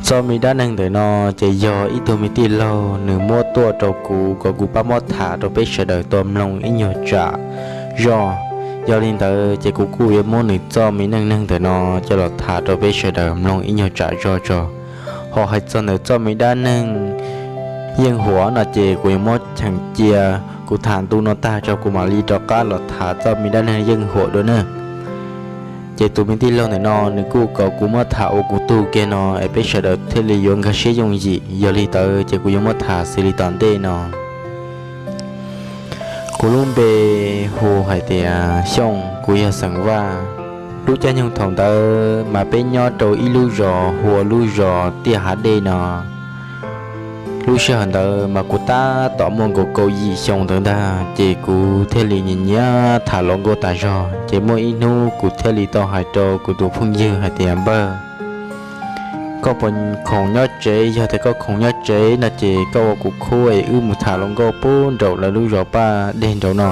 Txoj me dab neeg ntawm no ces yog ib tug me tij laug nws muab tuaj rau kuv kom kuv pab muab tham rau peb sawv daws tau mloog ib nyuag tsam zoj. Yog li ntawd ces kuv kuj yuav muab nws txoj me neej neeg ntawm no coj los tham rau peb sawv daws mloog ib nyuag tsam zoj tso. Ho hais txog ntawm txoj me dab neeg yeej huam no ces kuv yuav muab cheem cia kuv tham ntu no tag tso kuv mam li rov qab los tham txoj me dab neeg yeej huam dua na. Ces tus me tij laug ntawm no nws kuj kom kuv muab tham ua kuv tug kiag no es peb sawv daws thiaj li yuav nkag siab yooj yim. Yog li ntawd ces kuv yuav muab tham xws li tom ntej no. Kuv lub npe hu hais tias Xyooj, kuv yog xeem Vaj. Lub caij nyoog thaum ntawd mas peb nyob rau ib lub zos hu ua lub zos Tiaj Hav Dej no. Lub sij hawm ntawd mas kuv tab tom muaj nkaus kaum yim xyoo ntawd ntag, ces kuv thiaj li nyiam nyiam tham hluas nkauj tas zog. Ces muaj ib hnub kuv thiaj li tau hais rau kuv tus phooj ywg hais tias, Npawg, koj puas khoom nyob tsev? Yog tias koj khoom nyob tsev no ces koj ua kuv khub es wb mus tham hluas nkauj puag nraum lawv lub zos Paj Dej nraud no.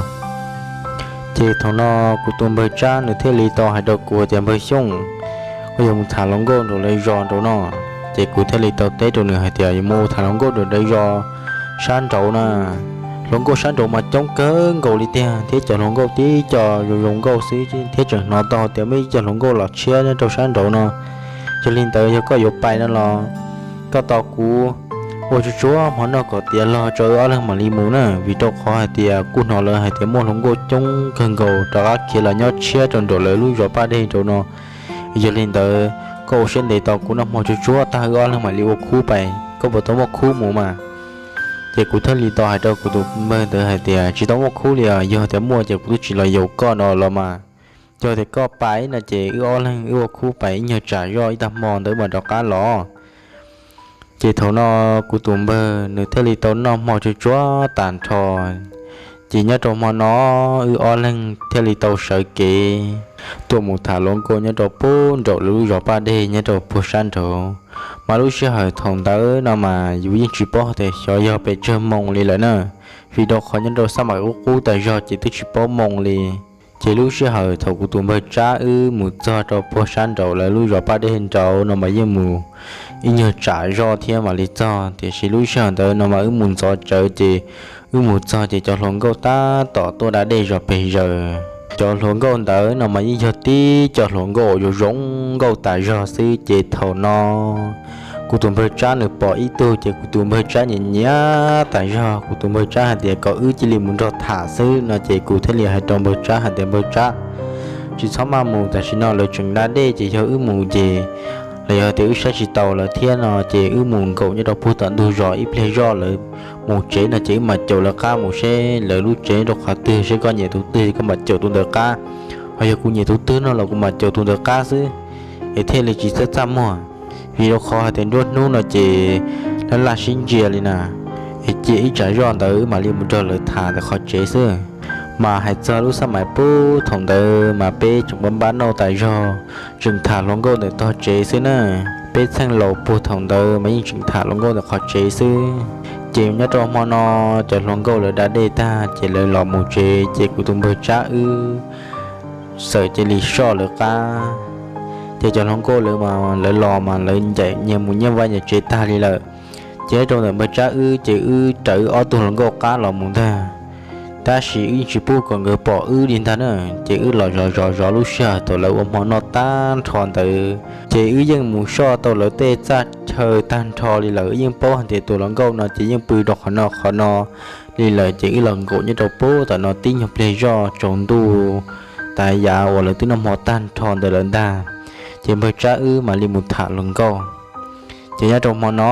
Ces thaum no kuv tus npawg Tsab nws thiaj li tau hais rau kuv tias, Npawg Xyooj, koj yuav mus tham hluas nkauj nraum lawv zos nraud no. Ces kuv thiaj li tau teb rau nws hais tias, Yuav mus tham hluas nkauj nraum lawv zos sab nraud na. Hluas nkauj sab nraud mas coob kawg nkaus li tiag, thiab cov hluas nkauj tib co zoo zoo nkauj xwb thiab tseem hnov tau tias muaj ib co hluas nkauj los tshiab nyob rau sab nraud no. Yog li ntawd yog koj yuav pais no los koj tos kuv ua tsuag tsuag hmo noj kom tiav los tso wb ob leeg mam li mus na, vim rau qhov hais tias kuj hnov lawv hais tias muaj hluas nkauj coob kawg nkaus rov qab khiav los nyob tshiab rau nraum lawv lub zos Paj Dej nraud no. Yog li ntawd koj ua siab ntev tos kuv noj hmo tsuag tsuag tag wb ob leeg mam li ua khub pais, koj puas tau muaj khub mus mas? Ces kuv thiaj li tau hais rau kuv tus npawg ntawd hais tias, Tsis tau muaj khub li os, yog tias muaj ces kuv twb tsis los yaum koj no los mas. Yog tias koj pais no ces wb ob leeg wb ua khub pais ib nyuag tsam zoj ib tag hmo ntawd mam rov qab los. Ces thaum no kuv tus npawg nws thiaj li tau noj hmo tsuag tsuag tag nrho. Ces nyob rau hmo no wb ob leeg thiaj li tau sawv kev tuaj mus tham hluas nkauj nyob rau puag nraum lub zos Paj Dej nyob rau puag sab nraud. Mas lub sij hawm thaum ntawd no mas yus yeej tsis paub tias xyov yog pes tsawg moo li lawm na, vim rau qhov nyob rau sab mam qub qub tas zog ces twb tsis paub moo li. Ces lub sij hawm thaum kuv tus npawg Tsab wb mus txog rau puag sab nraum lawv lub zos Paj Dej nraud no mas yeej mus ib nyuag tsam zoj thiab mam li txog, tiam sis lub sij hawm ntawd no mas wb mus ntxov tsawv ces wb mus txog ces cov hluas nkauj tab tom tuaj da dej zos pes zaws. Cov hluas nkauj ntawd no mas yeej yog tib co hluas nkauj uas zoo zoo nkauj tas zog xwb. Ces thaum no kuv tus npawg Tsab nws pom ib tug ces kuv tus npawg Tsab nyiam nyiam tas zog. Kuv tus npawg Tsab hais tias kom wb cia li mus nrog tham xwb no ces kuv thiaj li hais rau npawg Tsab hais tias, Npawg Tsab, tsis txhob maj mus, tam sim no lawv tseem da dej ces yog wb mus ces los yog tias wb saib tsis taus lawv thiab no ces wb mus nkaum nyob rau puag tom ntug zos ib pliag zoj lawv mus tsev no ces wb mam caum lawv qab mus seb lawv lub tsev rau qhov twg, seb koj nyiam tus twg koj mam caum tus ntawd qab. Ho yog kuv nyiam tus twg no los kuv mam caum tus ntawd qab xwb, es thiaj li tsis txaj txaj muag. Vim rau qhov hais tias nruab hnub no ces laj laj sib ntsia li na, es cia ib tsam zoj ntawd wb mam li mus nrog lawv tham ntawm qhov tsev xwb. Mas hais txog lub xab mais puag thaum ntawd mas peb tseem npab npab nauj tas zog, tseem tham hluas nkauj ntawm tog tsev xwb na. Peb txheej laus puag thaum ntawd mas yeej tseem tham hluas nkauj ntawm qhov tsev xwb. Ces nyob rau hmo no cov hluas nkauj lawv da dej tag ces lawv los mus tsev ces kuv tus npawg Tsab wb txawm cia li soj lawv qab. Ces cov hluas nkauj lawv mas lawv los mas lawv ncaim nyias mus nyias vaj nyias tsev tag li lawm. Ces nyob rau ntawm npawg Tsab wb ces wb raws wb ob tug hluas nkauj qab los mus ntag. Tab sis wb yeej tsis pub kom nkawd pom wb li ntag na. Ces wb los zov zov zov lub sij hawm thaum lawv ua hmo noj tag nrho ntawd ces wb yeej mus soj tau lawv tej txaj chaw tag nrho li lawm. Wb yeej paub hais tias tus hluas nkauj no ces yeej pw rau qhov no qhov no li lawm. Ces wb los nkaum nyob rau puag tom no tib nyuag pliag zoj tsaus ntuj tas yav uas lawv twb noj hmo tag nrho ntawd lawm ntag. Ces npawg Tsab wb mam li mus tham hluas nkauj. Ces nyob rau hmo no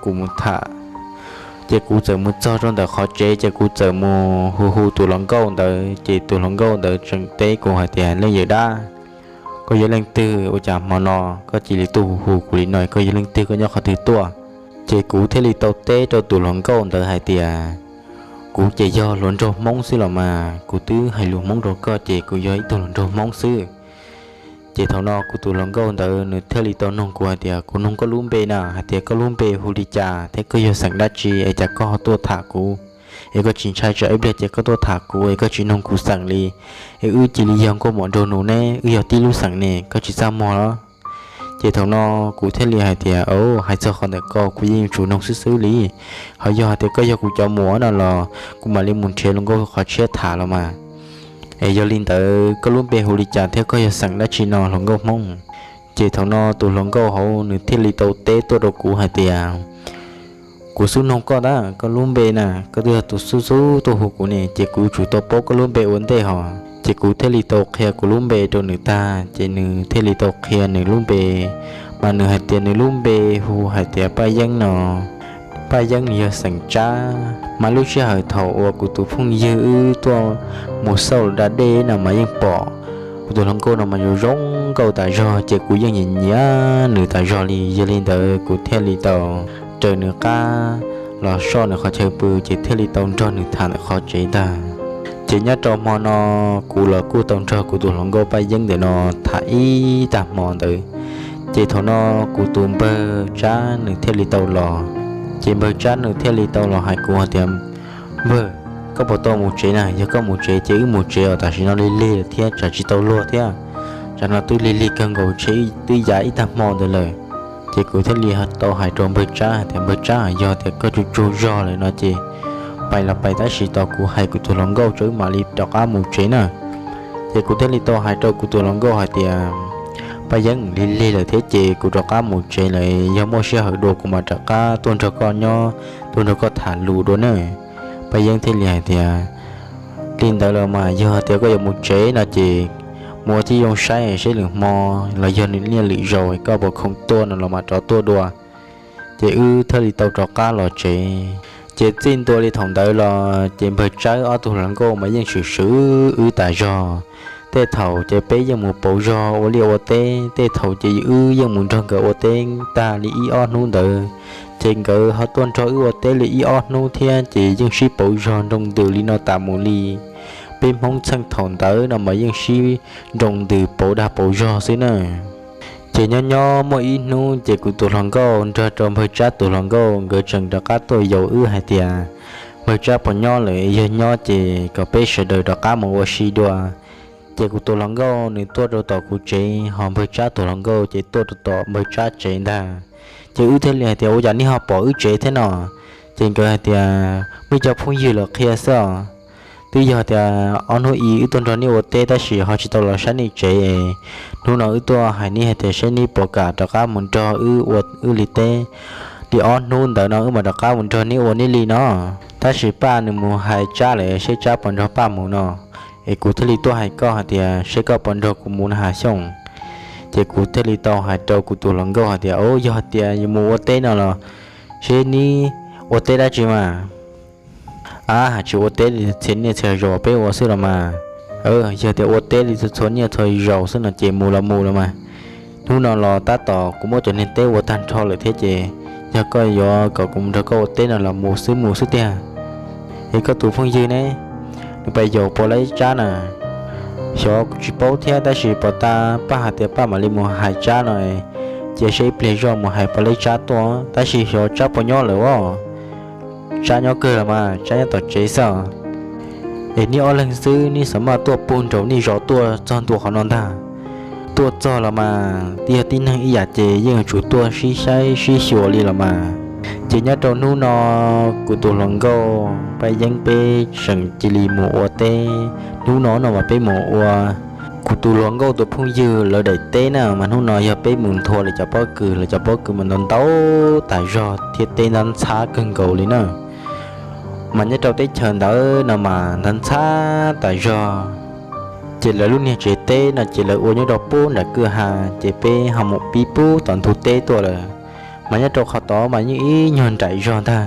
kuv mus tham, ces kuv txawm mus txog rau ntawm qhov tsev ces kuv txawm mus hu hu tus hluas nkauj ntawd. Ces tus hluas nkauj ntawd tseem teb kuv hais tias, Leej yawm dab, koj yog leej twg? Ua cas hmo no koj cia li tuaj hu hu kuv li no? Koj yog leej twg? Koj nyob qhov twg tuaj? Ces kuv thiaj li tau teb rau tus hluas nkauj ntawd hais tias, Kuv ces yog hluas nraug Hmoob xwb los mas, kuv twb hais lus Hmoob rau koj ces kuv yog ib tug hluas nraug Hmoob xwb. Ces thaum no kuv tus hluas nkauj ntawd nws thiaj li tau noog kuv hais tias, Kuv noog koj lub npe na, hais tias koj lub npe hu li cas thiab koj yog xeem dab tsi es cas koj ho tuaj tham kuv? es koj tsis ntshai tsam ib pliag ces koj tuaj tham kuv es koj tsis noog kuv xeem li, es wb cia li yog nkauj muam nraug nus ne, wb yog tib lub xeem ne, koj tsis txaj muag los? Ces thaum no kuv thiaj li hais tias, Au, hais txog qhov ntawm ko kuv yeej yuav tsum noog xwb xwb li, ho yog hais tias koj yog kuv cov muam no los kuv mam li mus nrhiav hluas nkauj qhov tshiab tham los mas. Es yog li ntawd koj lub npe hu li cas thiab koj yog xeem dab tsi no hluas nkauj Hmoob? Ces thaum no tus hluas nkauj hauv nws thiaj li tau teb tuaj rau kuv hais tias, Kuv xub noog koj ntag, koj lub npe na, koj twb yog tus xub xub tuaj hu kuv ne, ces kuv yuav tsum tau paub koj lub npe ua ntej hos. Ces kuv thiaj li tau qhia kuv lub npe rau nws tag, ces nws thiaj li tau qhia nws lub npe, mas nws hais tias nws lub npe hu hais tias Paj Yeeb no. Paj Yeeb nws yog xeem Tsab, mas lub sij hawm thaum uas kuv tus phooj ywg wb tuaj mus xauj da dej no mas yeej pom kuv tus hluas nkauj no mas zoo zoo nkauj tas zog, ces kuv yeej nyiam nyiam nws tas zog li. Yog li ntawd kuv thiaj li tau raws nws qab los soj nws qhov chaw pw, ces thiaj li tau nrog nws tham ntawm qhov tsev ntag. Ces nyob rau hmo no kuv los kuj tau nrog kuv tus hluas nkauj Paj Yeeb ntawm no tham ib tag hmo ntawd. Ces thaum no kuv tus npawg Tsab nws thiaj li tau los. Ces npawg Tsab nws thiaj li tau los hais kuv hais tias, Npawg, koj puas tau mus tsev na? Yog koj mus tsev ces wb mus tsev os, tam sim no lig lig lawm thiab tsam tsis tau luag thiab. Tsam no twb lig lig kawg nkaus, ntshe twb yav ib tag hmo ntawd lawm. Ces kuv thiaj li tau hais rau npawg Tsab hais tias, Npawg Tsab, yog tias koj tsaug tsaug zog lawm no ces pais los pais, tab sis tos kuv hais kuv tus hluas nkauj tso wb mam li rov qab mus tsev na. Ces kuv thiaj li tau hais rau kuv tus hluas nkauj hais tias, Paj Yeeb, lig lig lawm thiab ces kuv rov qab mus tsev lawm, yog muaj sij hawm dua kuv mam rov qab tuaj nrog koj nyob, tuaj nrog koj tham lus dua na. Paj Yeeb thiaj li hais tias, Li ntawd los mas yog tias koj yuav mus tsev no ces mus ua tib zoo saib seb lwm hmo los yog nws niaj lwm zaus koj puas khoom tuaj no los mam rov tuaj dua. Ces wb thiaj li tau rov qab los tsev. Ces txij ntua li thaum ntawd los ces npawg Tsawb ob tug hluas nkauj mas yeej swm swm wb tas zog. Tej thaum ces peb yeej mus pauv zog ua liaj ua teb, tej thaum ces wb yeej mus nrog nkawd ua teb tag li ib ob hnub ntawd. Ces nkawd ho tuaj nrog wb ua teb li ib ob hnub thiab, ces yeej sib pauv zog nroo ntws li no tas mus li. Peb Hmoob txheej thaum ntawd no mas yeej sib nroo ntws pauv dag pauv zog xwb na. Ces nyob nyob muaj ib hnub ces kuv tus hluas nkauj nrog rau npawg Tsab tus hluas nkauj nkawd tseem rov qab tuaj yaum wb hais tias, Npawg Tsab puas nyob lawm? Yog nyob ces kom peb sawv daws rov qab mus ua si dua. Ces kuv tus hluas nkauj nws tuaj rau tom kuv tsev, ho npawg Tsab tus hluas nkauj ces tuaj rau tom npawg Tsab tsev ntag. Ces wb thiaj li hais tias, Ua cas nej ho pom wb tsev thiab no? Ces nkawd hais tias, Muaj ib co phooj ywg lawv qhia xwb os. Twb yog tias ob hnub ib wb tuaj nrog nej ua teb tab sis ho tsis tau los saib nej tsev. Hnub no wb tuaj hais nej hais tias seb nej puas kam rov qab mus nrog wb ua wb li teb li ob hnub ntawd no wb mam rov qab mus nrog nej ua nej li no. Tab sis Paj nws mus hais Tsab lawm, seb Tsab puas nrog Paj mus no. Es kuv thiaj li tuaj hais koj hais tias seb koj puas nrog kuv mus na has Xyooj. Ces kuv thiaj li tau hais rau kuv tus hluas nkauj hais tias, Au, yog hais tias yuav mus ua teb no los seb neb ua teb dab tsi mas? Ab, hais tsis ua teb li txhia niaj txhia zaus peb ua xwb los mas. Yog tias ua teb li txhua niaj txhua zaus xwb no ces mus los mus los mas. Hnub no los tab tom kuv muab cov niag teb ua tag nrho lawm thiab ces yog koj yuav kom kuv mus nrog koj ua teb no los mus xwb mus xwb tiag. Es koj tus phooj ywg ne, nws pais yaum puas laib Tsab na? Xyov kuv tsis paub thiab, tab sis puag ta Paj hais tias Paj mam li mus hais Tsab no, cia seb ib pliag zoj mus hais puas laib Tsab tuaj, tab sis xyov Tsab puas nyob lawm os. Tsab nyob kawg los mas, Tsab nyob tom tsev xwb. Es neb ob leeg xwb, neb xav mas tuaj puag nraum nej zos tuaj txog ntua qhov no ntag. Tuaj txog los mas, twb yog tib neeg ib yam ces yeej yuav tsum tuaj sib saib sib xyuas li los mas. Ces nyob rau hnub no, kuv tus hluas nkauj Paj Yeeb peb tseem cia li mus ua teb. Hnub no no mas peb mus ua kuv tus hluas nkauj tus phooj ywg lawv daim teb na, mas hnub no yog peb mus nthua lawv cov pob kws, lawv cov pob kws mas ntau ntau tas zog thiab teb ntxhab ntxhab kawg nkaus li na. Mas nyob rau teb chaws ntawd no mas ntxhab ntxhab tas zog. Ces lawv lub niag tsev teb no ces lawv ua nyob rau puag nram kwj ha, ces peb ho mus pib puag tom ntug teb tuaj lawm. Mas nyob rau qhov tod mas yeej ib nyuag nraim zog ntag.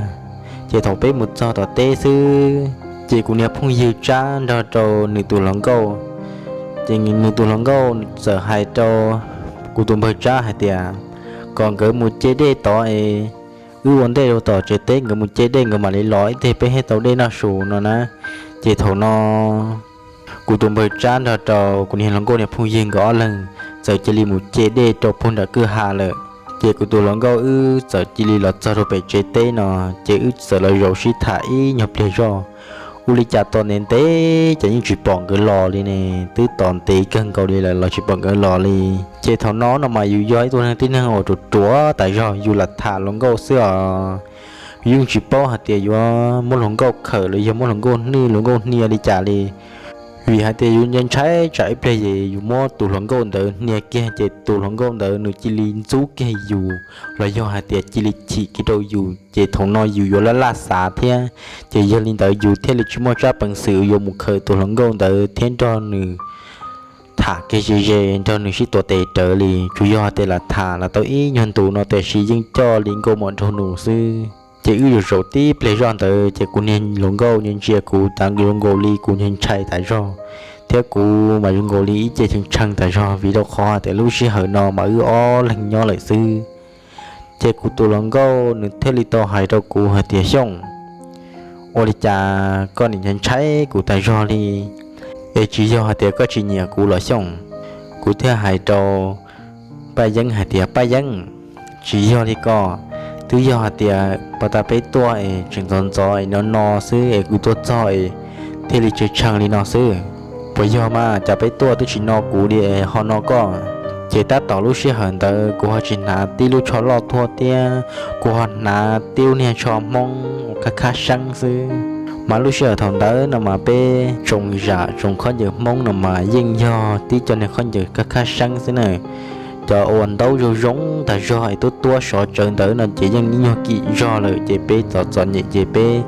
Ces thaum peb mus txog tom teb xwb, ces kuv niag phooj ywg Tsab nrog rau nws tus hluas nkauj, ces nws tus hluas nkauj txawm hais rau kuv tus npawg Tsab hais tias kom nkawd mus ce dej tod es wb ua ntej rau tom tsev teb, nkawd mus ce dej nkawd mam li los ib teg peb thiaj tau dej noj su no na. Ces thaum no kuv tus npawg Tsab nrog rau kuv niag hluas nkauj niag phooj ywg nkawd ob leeg txawm cia li mus ce dej rau puag nram kwj ha lawm. Ces kuv tus hluas nkauj wb txawm cia li los txog rau pem tsev teb no, ces wb txawm los zaum sib tham ib nyuag pliag zoj. Ua li cas tos ntev ntev ces yeej tsis pom nkawd los li ne, twb tos ntev kawg nkaus li lawm los tsis pom nkawd los li. Ces thaum no no mas yus yog ib tug neeg tib neeg uas ruam ruam tas zog, yus lam tham hluas nkauj xwb os. Yus yeej tsis paub hais tias yuav muab hluas nkauj khawm los yog muab hluas nkauj nwj hluas nkauj hnia li cas li. Vim hais tias yus ntshai tsam ib pliag es yus muab tus hluas nkauj ntawd hnia kiag ces tus hluas nkauj ntawd nws cia li ntxub kiag yus los yog hais tias cia li chim kiag rau yus ces thaum no yus yuav laj laj xav thiab. Ces yog li ntawd yus thiaj li tsis muaj tsab peev xwm yuav mus khawm tus hluas nkauj ntawd thiab nrog nws tham kiag ze ze, nrog nws sib tuav tes rawv li. Tsuas yog hais tias lam tham los tau ib nyuag ntus no tiam sis yeej coj li nkauj mom nraug nus xwb. Ces wb yuav zaum tib pliag zoj ntawd ces kuv niag hluas nkauj ntsia kuv tas zoo nkaus li kuv ntshai ntshai tas zog, thiab kuv mas zoo nkaus li ib ce tshee tshee tas zog vim rau qhov hais tias lub sij hawm no mas wb ob leeg nyob lawm xwb. Ces kuv tus hluas nkauj nws thiaj li tau hais rau kuv hais tias, Xyooj, ua li cas koj nim ntshai kuv tas zog li? Es tsis yog hais tias koj tsis nyiam kuv los Xyooj? Kuv thiaj hais rau Paj Yeeb hais tias, Paj Yeeb, tsis yog li ko, twb yog hais tias pas tas peb tuaj es tseem ntxov ntxov es no no xwb es kuv tuaj txog es thiaj li tshee tshee li no xwb. Puas yog mas, cas peb tuaj twb tsis no kuv li es ho no koj? Ces tab tom lub sij hawm ntawd kuv ho tsis hnav tib lub tsho loj tuaj thiab, kuv ho hnav tib lub niag tsho Hmoob khab khab seeb xwb. Mas lub sij hawm thaum ntawd no mas peb tsoom zam tsoom khaub ncaws Hmoob no mas yeej yog tib co niag khaub ncaws khab khab seeb xwb na. Cov uas ntaub zoo zoo tas zog es tuab tuab sov tsawv ntawd no ces yeej ib nyuag kim zog lawm ces peb txom txom nyem ces peb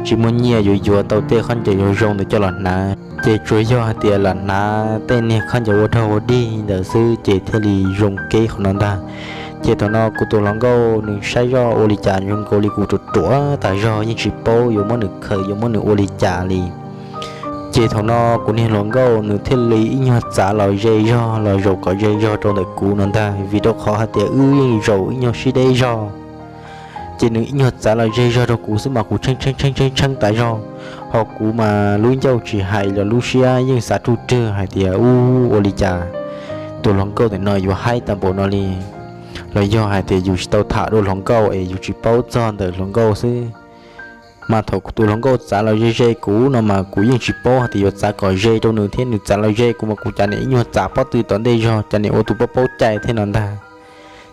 tsis muaj nyiaj yuav yuav tau tej khaub ncaws zoo zoo ntawd coj los hnav. Ces tsuas yog hais tias lam hnav tej niag khaub ncaws ua rog ua dig ntawd xwb ces thiaj li zoo kev qhov no ntag. Ces thaum no kuv tus hluas nkauj nws saib zoj ua li cas zoo nkaus li kuv ruam ruam tas zog yeej tsis paub yuav muab nws khawm yuav muab nws ua li cas li. Ces thaum no kuv niag hluas nkauj nws thiaj li ib nyuag txav los ze zog los zaum kom ze zog rau ntawm kuv no ntag vim rau qhov hais tias wb yeej zaum ib nyuag sib deb zog. Ces nws ib nyuag txav los ze zog rau kuv xwb mas kuv tshee tshee tshee tshee tshee tas zog, ho kuv mas lub ncauj tsis hais los lub siab yeej xav ruj rwg hais tias ub ua li cas tus hluas nkauj ntawm no yuav haib tag npaum no li, los yog hais tias yus tsis tau tham dua hluas nkauj es yus tsis paub txog ntawm hluas nkauj xwb. Mas thaum tus hluas nkauj txav los ze ze kuv no mas kuv yeej tsis paub hais tias yuav txav kom ze rau nws thiab nws txav los ze kuv mas kuv cas nim ib nyuag txav pob tw tom ntej zog cas nim ua tus paub paub cai thiab no ntag.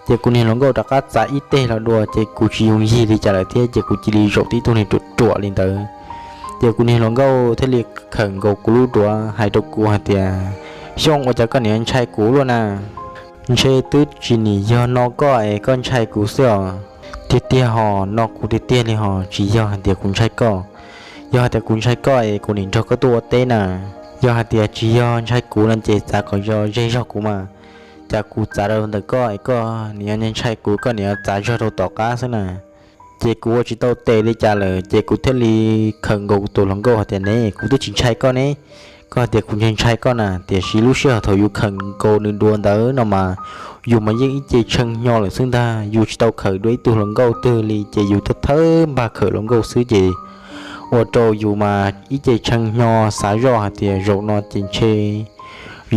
Ces kuv niag hluas nkauj rov qab txav ib teg los dua ces kuv tsis yooj yig li cas lawm thiab ces kuv cia li zaum tib tug niag ruam ruam li ntawd. Ces kuv niag hluas nkauj thiaj li khawm nkaus kuv lub duav hais rau kuv hais tias, Xyooj, ua cas koj nim ntshai kuv luaj na? Ntshe twb tsis nim yog no koj es koj ntshai kuv xwb os. Tiag tiag ho no kuv tiag tiag li ho tsis yog hais tias kuv ntshai koj. Yog hais tias kuv ntshai koj es kuv nim nrog koj tuaj ua teb na. Yog hais tias tsis yog ntshai kuv no ces txav kom ze zog kuv mas. Cas kuv txav rau ntawm koj es koj nim ntshai kuv koj nim txav zog rau tom qab xwb na. Ces kuv ua tsis tau tes li cas lawm ces kuv thiaj li khawm nkaus kuv tus hluas nkauj hais tias, Ne, kuv twb tsis ntshai koj ne, koj hais tias kuv ntshai ntshai koj na. Tiam sis lub sij hawm thaum yus khawm nkaus nws duav ntawd no mas yus mas yeej ib ce tshee hnyo lawm xwb ntag, yus tsis tau khawm dua ib tug hluas nkauj twg li ces yus thawj thawj npaj khawm hluas nkauj xwb ces ua rau yus mas ib ce tshee hnyo xav zoj hais tias zaum no ces ntshe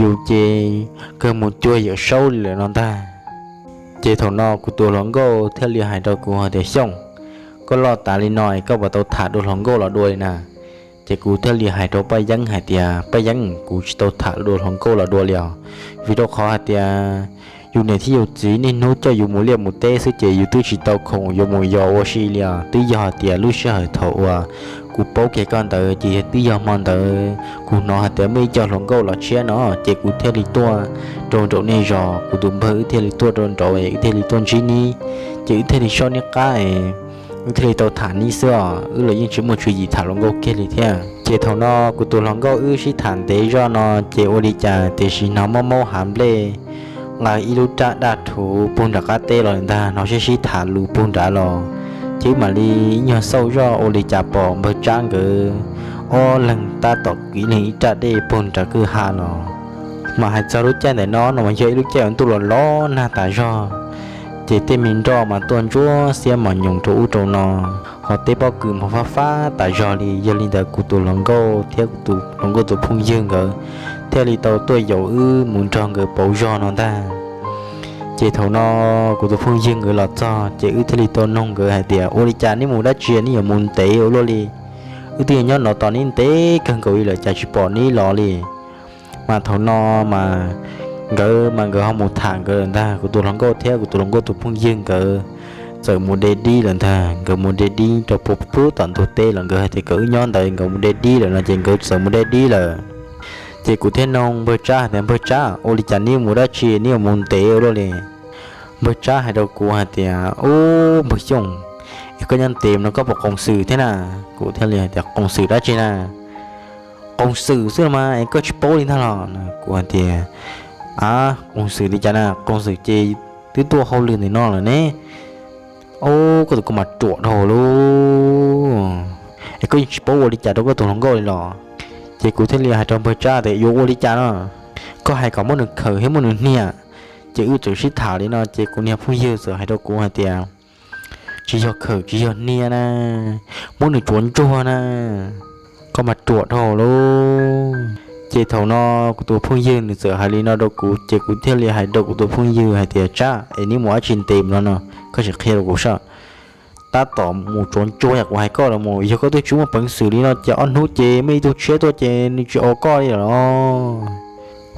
yus ces kawg mus cuag Yawm Saub li lawm no ntag. Ces thaum no kuv tus hluas nkauj thiaj li hais rau kuv hais tias, Xyooj, koj loj tas li no es koj puas tau tham dua hluas nkauj los dua li na? Ces kuv thiaj li hais rau Paj Yeeb hais tias, Paj Yeeb, kuv tsis tau tham dua hluas nkauj los dua li os, vim rau qhov hais tias yus niam thiab yus txiv niaj hnub coj yus mus liaj mus teb xwb ces yus twb tsis tau khoom yuav mus yos ua si li os. Twb yog hais tias lub sij hawm thaum uas kuv paub kiag koj ntawd ces twb yog hmo ntawd kuv hnov hais tias muaj ib co hluas nkauj los tshiab no ces kuv thiaj li tuaj rau nraum nej zos, kuv tus npawg wb thiaj li tuaj rau nraud es wb thiaj li tuaj ntsib neb, ces wb thiaj li soj neb qab es wb thiaj li tau tham neb xwb os. Wb los yeej tsis muaj tswv yim tham hluas nkauj kiag li thiab. Ces thaum no kuv tus hluas nkauj wb sib tham ntev zoj no ces ua li cas tiam sis hnov maub maub hav nplej nqa ib lub raj daj rhuv puag nram qab teb los ntag, hnov sib sib tham lus puag nrad los. Ces wb mam li ib nyuag xauj zoj ua li cas pom npawg Tsab nkawd ob leeg tab tom kwv ib leeg ib raj dej puag nrad kwj ha los. Mas hais txog lub caij ntawm no no mas yog ib lub caij uas ntuj los los nag tas zog, ces tej me nroj mas tuaj ntsuab xiab mos nyoos rau ub rau no, ho tej pob kws mas fab fab tas zog li. Yog li ntawd kuv tus hluas nkauj thiab kuv tus hluas nkauj tus phooj ywg nkawd thiaj li tau tuaj yaum wb mus nrog nkawd pauv zog no ntag. Ces thaum no kuv tus phooj ywg nkawd los txog ces wb thiaj li tau noog nkawd hais tias, Ua li cas neb mus dab tsi neb yuav mus ntev ua luaj li? wb twb nyob no tos neb ntev kawg nkaus li lawm cas tsis pom neb los li. Mas thaum no mas nkawd mas nkawd ho mus tham nkawd lawm ntag. Kuv tus hluas nkauj thiab kuv tus hluas nkauj tus phooj ywg nkawd txawm mus de dib lawm ntag. Nkawd mus de dib rau puag pem tom ntug teb lawm. Nkawd hais tias kom wb nyob ntawd, nkawd mus de dib lawm no ces nkawd txawm mus de dib lawm. Ces kuv thiaj nug npawg Tsab hais tias, Npawg Tsab, ua li cas neb mus dab tsi neb yuav mus ntev ua luaj li? Npawg Tsab hais rau kuv hais tias, Ub, npawg Xyooj, es koj nyob ntev no koj puas qoos xwm thiab na? Kuv thiaj li hais tias, Qoos xwm dab tsi na? Qoos xwm xwb los mas es koj tsis paub li ntag los? Kuv hais tias, A, qoos xwm li cas na? Qoos xwm ces twb tuaj hauj lwm ntawm no lawm ne. Ub, koj tus koj mas ruam dhau lawm, es koj yeej tsis paub ua li cas rau koj tus hluas nkauj li los? Ces kuv thiaj li hais rau npawg Tsab tias, Yuav ua li cas no? Koj hais kom muab nws khawm thiab muab nws hnia, ces wb txawm sib tham li no. Ces kuv niag phooj ywg txawm hais rau kuv hais tias, Tsis yog khawm tsis yog hnia na, muab nws tsuav ntsuag na. Koj mas ruam dhau lawm. Ces thaum no kuv tus phooj ywg nws txawm hais li no rau kuv, ces kuv thiaj li hais rau kuv tus phooj ywg hais tias, Tsab, es neb mus dab tsi ntev no no, koj sim qhia rau kuv saib. Tab tom mus tsuav ntsuag yam kuv hais koj los mus, yog koj twb tsis muaj peev xwm li no ces ob hnub ces muaj ib tug tshiab tuaj ces nws tsis ua koj li lawm.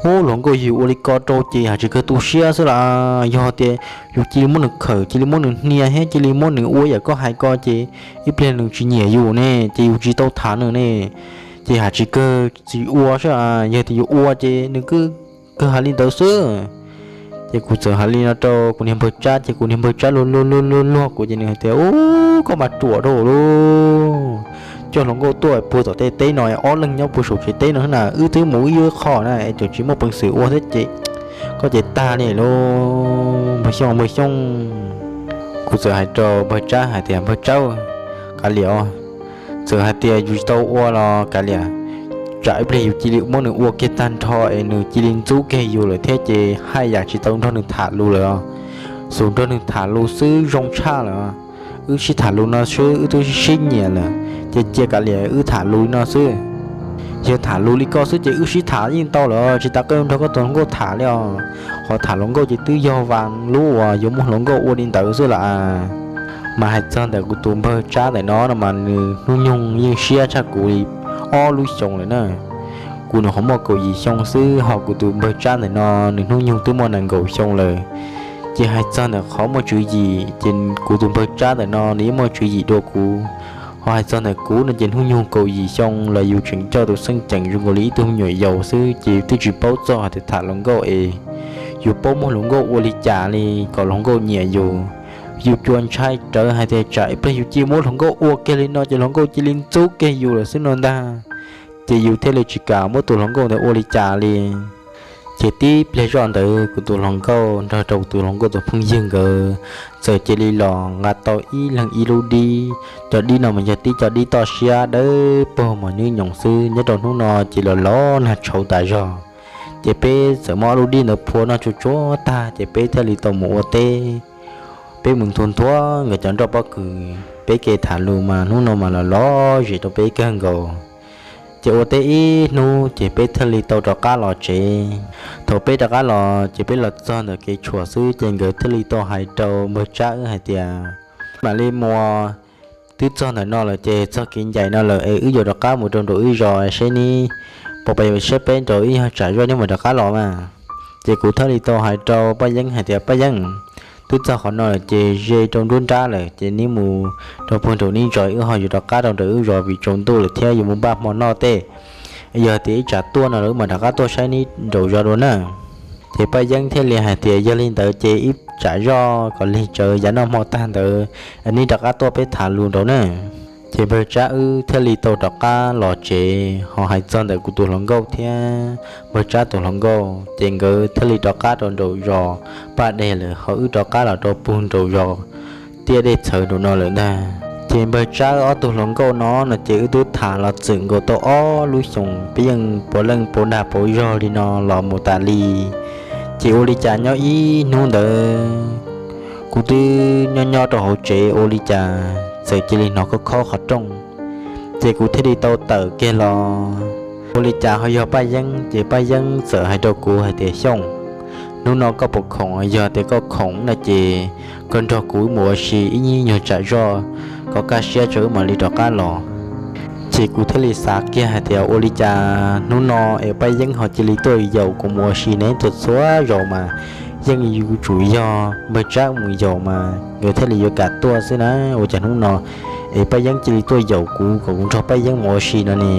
Ub, hluas nkauj, yus ua li ko rau ces hais tsis kawg tu siab xwb las. Yog tias yus cia li muab nws khawm, cia li muab nws hnia thiab cia li muab nws ua yam koj hais ko ces ib pliag nws tsis nyiam yus ne, ces yus tsis tau tham nws ne, ces hais tsis kawg tsis ua saib. Yog tias yus ua ces nws kuj kawg hais li ntawd xwb. Ces kuv txawm hais li no rau kuv niag npawg Tsab, ces kuv niag npawg Tsab luag luag luag luag kuv ces nws hais tias, Ub, koj mas ruam dhau lawm. Coj hluas nkauj tuaj puag tom tej teb no, ob leeg nyob puag saum tsev teb no na, wb twb mus wb ib qho na es tseem tsis muaj peev xwm ua thiab ces koj ces tag li lauj, npawg Xyooj, npawg Xyooj. Kuv txawm hais rau npawg Tsab hais tias, Npawg Tsab, kav liam os. Txawm hais tias yus tsis tau ua los kav liam, tsam ib pliag yus cia li muab nws ua kiag tag nrho es nws cia li ntxub kiag yus lawm thiab ces haj yam tsis tau nrog nws tham lus lawm os. Xub nrog nws tham lus xwb zoo tshaj lawm. Wb sib tham lus no xwb wb twb sib nyiam lawm, ces cia kav liam wb tham lus no xwb. Yog tham lus li koj xwb ces wb sib tham yeej tau lawm, tsis tas koj nrog koj tus hluas nkauj tham li os. Qhov tham hluas nkauj ces twb yog vas lub uas yuav muab hluas nkauj ua li ntawd xwb las. Mas hais txog ntawm kuv tus npawg Tsab ntawm no no mas nws hnub nyoog yeej siab tshaj kuv li ob lub xyoos lawm na. Kuv nws qhov muaj kaum yim xyoo xwb, ho kuv tus npawg Tsab ntawm no nws hnub nyoog twb muaj nees nkaum xyoo lawm. Ces hais txog ntawm qhov muaj tswv yim ces kuv tus npawg Tsab ntawm no nws yeej muaj tswv yim dua kuv. Ho hais txog ntawm kuv no ces hnub nyoog kaum yim xyoo los yus tseem coj tus xeeb ceem zoo nkaus li ib tug me nyuam yaus xwb, ces twb tsis paub txog hais tias tham hluas nkauj es yus paub muab hluas nkauj ua li cas li kom hluas nkauj nyiam yus. Yus cuas ntshai rawv hais tias tsam ib pliag yus cia li muab hluas nkauj ua kiag li no ces hluas nkauj cia li ntxub kiag yus lawm xwb no ntag. Ces yus thiaj li tsis kam muab tus hluas nkauj ntawd ua li cas li. Ces tib pliag zoj ntawd kuv tus hluas nkauj nrog rau kuv tus hluas nkauj tus phooj ywg nkawd txawm cia li los nqa tau ib leeg ib lub dib. Cov dib no mas yog tib cov dib toj siab dawb paug mas nyuj nyoos xwb, nyob rau hnub no ces los los nag tshauv tas zog. Ces peb txawm muab ob lub dib ntawd phua noj tsuag tsuag tag ces peb thiaj li tau mus ua teb. Peb mus nthua nthua nkawd cov nroj pob kws, peb kev tham lus mas hnub no mas los los zem rau peb kawg nkaus. Ces ua teb ib hnub ces peb thiaj li tau rov qab los tsev. Thaum peb rov qab los ces peb los txog ntawm kev tshuam xwb ces nkawd thiaj li tau hais rau npawg Tsab wb hais tias, Mam li mus, twb txog ntawm no lawm ces txog kev ncaim no lawm es wb yuav rov qab mus rau nraum wb zos seb neb puas pab saib peb nraud, ib yog tsam zoj neb mam rov qab los mas. Ces kuv thiaj li tau hais rau Paj Yeeb hais tias, Paj Yeeb, twb txog qhov no lawm ces ze rau nruab nrab lawm ces neb mus rau puag nraum neb zos, wb ho yuav rov qab rau nraum wb zos vim tsaus ntuj lawm thiab yuav mus npaj hmo noj tej. Yog tias ib tsam tuaj no lawm wb mam rov qab tuaj saib neb nraum zos dua na. Ces Paj Yeeb thiaj li hais tias, Yog li ntawd ces ib tsam zoj kom lig tsawv yav noj hmo tag ntawd neb rov qab tuaj peb tham lus nraud na. Ces npawg Tsab wb thiaj li tau rov qab los tsev. Ho hais txog ntawm kuv tus hluas nkauj thiab npawg Tsab tus hluas nkauj ces nkawd thiaj li rov qab rau nraum zos Paj Dej lawm, ho wb rov qab los rau puag nraum zos Tiaj Dej Txhawv nraum no lawm ntag. Ces npawg Tsab ob tug hluas nkauj no no ces wb twb tham los txwm nkaus tau ob lub xyoos, peb yeej puav leej puav dag puav zog li no los mus tas li. Ces ua li cas nyob ib hnub ntawd kuv twb nyob nyob rau hauv tsev ua li cas txawm cia li hnov khob khob qhov rooj. Ces kuv thiaj li tau tawm kiag los, ua li cas ho yog Paj Yeeb. Ces Paj Yeeb txawm hais rau kuv hais tias, Xyooj, hnub no koj puas khoom? Yog tias koj khoom no ces koj nrog kuv mus ua si ib nyuag tsam zoj kom kaj siab tso wb mam li rov qab los. Ces kuv thiaj li xav kiag hais tias ua li cas hnub no es Paj Yeeb ho cia li tuaj yaum kuv mus ua si ne, txhua txhua zaus mas yeej yuav tsum yog npawg Tsab mus yaum mas nkawd thiaj li yuav kam tuaj xwb na. Ua cas hnub no es Paj Yeeb cia li tuaj yaum kuv kom kuv nrog Paj Yeeb mus ua si no ne?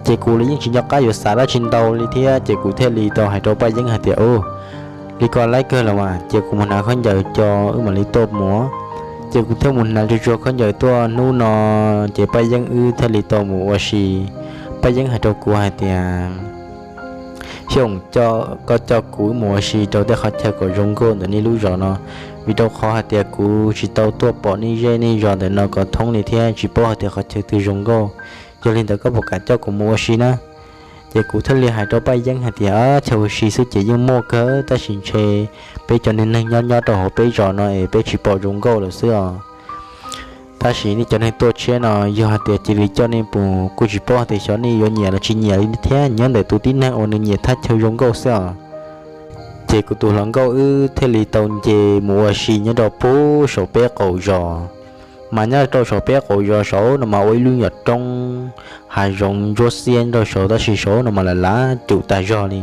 Ces kuv los yeej tsis nco qab yuav xav dab tsi ntau li thiab, ces kuv thiaj li tau hais rau Paj Yeeb hais tias, Ub, li ko laib kawg los mas, cia kuv mus hnav khaub ncaws co wb mam li tuaj mus. Ces kuv thiaj mus hnav tsuag tsuag khaub ncaws tuaj hnub no, ces Paj Yeeb wb thiaj li tau mus ua si. Paj Yeeb hais rau kuv hais tias, Xyooj, koj coj kuv wb mus ua si rau tej qhov chaw kom zoo nkauj ntawm nej lub zos no, vim rau qhov hais tias kuv tsis tau tuaj pom nej zej nej zos ntawm no kom thoob li thiab tsis paub hais tias qhov chaw twg zoo nkauj. Yog li ntawd koj puas kam coj kuv mus ua si na? Ces kuv thiaj li hais rau Paj Yeeb hais tias, Chaw ua si xwb ces yeej muaj kawg, tab sis ntshe peb cov neeg nyob nyob rau hauv peb zos no es peb tsis pom zoo nkauj lawm xwb os. Tab sis nej cov neeg tuaj tshiab no, yog hais tias cia li coj nej mus kuj tsis paub hais tias xyov nej yuav nyiam los tsis nyiam li thiab, nyob ntawm tus tib neeg uas nws nyiam thaj chaw zoo nkauj xwb os. Ces kuv tus hluas nkauj wb thiaj li tau nce mus ua si nyob rau puag saum peb qaum zos. Mas nyob rau saum peb qaum zos saud no mas ua ib lub nyuam roob hav zoov ntsuab xiab nyob rau saud, tab sis saud no mas lam lav cum tas zog li.